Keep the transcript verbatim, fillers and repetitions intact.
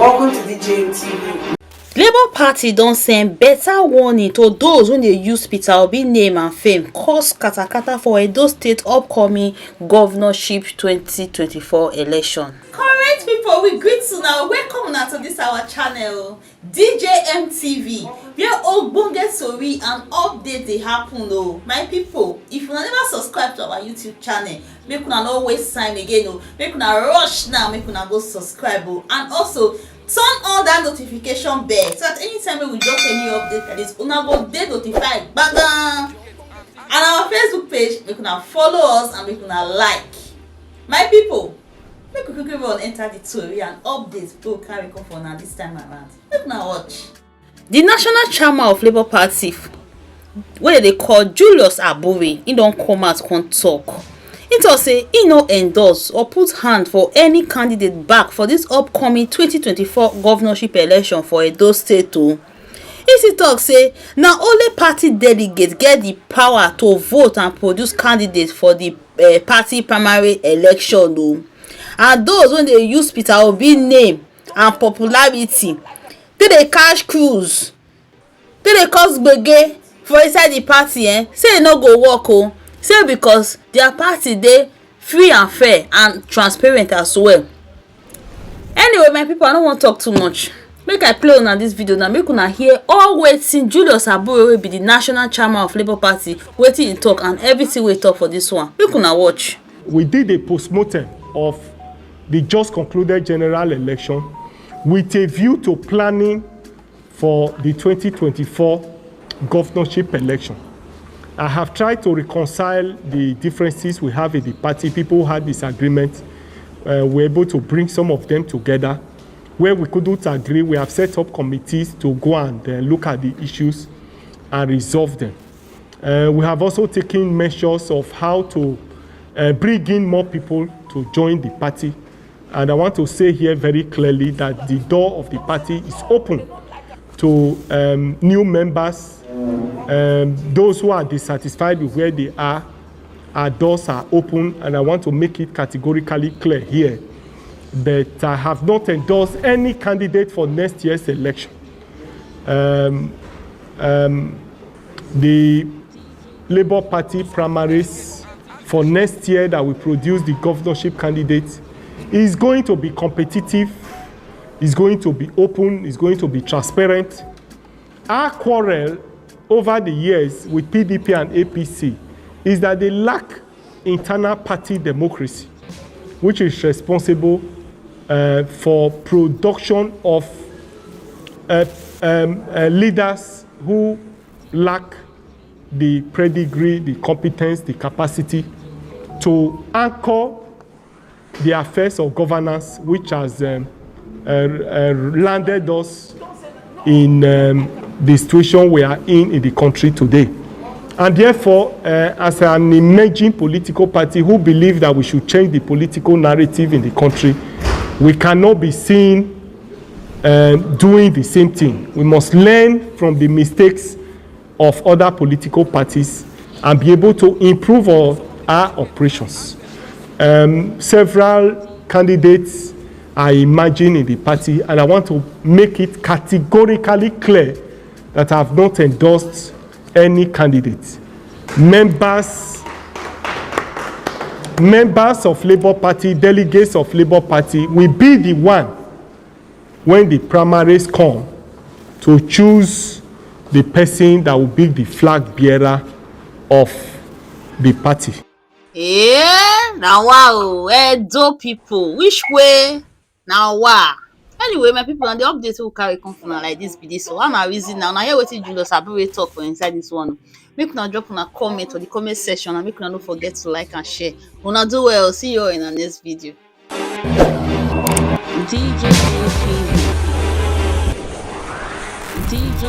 Welcome to D J M T V. Labour Party don send better warning to those wey dey use Peter Obi name and fame cause katakata for Edo State upcoming governorship twenty twenty-four election. Correct people, we greet una, welcome una to this our channel, D J M T V, where ogbonge tori and update dey happen o. My people, if una never subscribe to our YouTube channel, make una no waste time again o. Make una rush now, make una go subscribe o. And also, turn on that notification bell so that anytime wey we drop any update like this, una go dey notified gbagam. And our Facebook page, make una follow us and make una like. My people, make we quickly run enter the tori and update wey we carry come for una this time around. Make una watch. The national chairman of Labour Party, wey dem dey call Julius Abure, he don come out come talk. He talk say he no endorse or put hand for any candidate back for this upcoming twenty twenty-four governorship election for Edo State o. He still talk say na only party delegate get the power to vote and produce candidate for the eh, party primary election o. And those wey dey use Peter Obi name and popularity take dey catch cruise, take dey cause gbege for inside the party, eh, say e no go work o. Say because their party dey free and fair and transparent as well. Anyway, my people, I no wan talk too much. Make I play una this video now, make una hear all wetin Julius Abure, wey be the national chairman of Labour Party, wetin he talk and everything wey he talk for this one. Make una watch. We did a postmortem of the just concluded general election with a view to planning for the twenty twenty-four governorship election. I have tried to reconcile the differences we have in the party. People had disagreements. Uh, we're able to bring some of them together. Where we couldn't agree, we have set up committees to go and uh, look at the issues and resolve them. Uh, we have also taken measures of how to uh, bring in more people to join the party. And I want to say here very clearly that the door of the party is open to um, new members. Um, those who are dissatisfied with where they are, our doors are open, and I want to make it categorically clear here that I have not endorsed any candidate for next year's election. Um, um, the Labour Party primaries for next year that we produce the governorship candidate is going to be competitive, is going to be open, is going to be transparent. Our quarrel over the years with P D P and A P C is that they lack internal party democracy, which is responsible uh, for production of uh, um, uh, leaders who lack the pedigree, the competence, the capacity to anchor the affairs of governance, which has um, uh, uh, landed us in um, the situation we are in in the country today. And therefore, uh, as an emerging political party who believe that we should change the political narrative in the country, we cannot be seen uh, doing the same thing. We must learn from the mistakes of other political parties and be able to improve our, our operations. Um, several candidates are emerging in the party, and I want to make it categorically clear that I have not endorsed any candidate. Members, members of Labour Party, delegates of Labour Party will be the one when the primaries come to choose the person that will be the flag bearer of the party. Eh, na wa o, Edo people, which way na wa? Anyway, my people, na the update wey we carry come for una like this be this. So, how una reason now? Una hear wetin Julius Abure talk for inside this one. Make una drop una comment for the comment section and make una no forget to like and share. Una do well. See you all in our next video. D J M T V. D J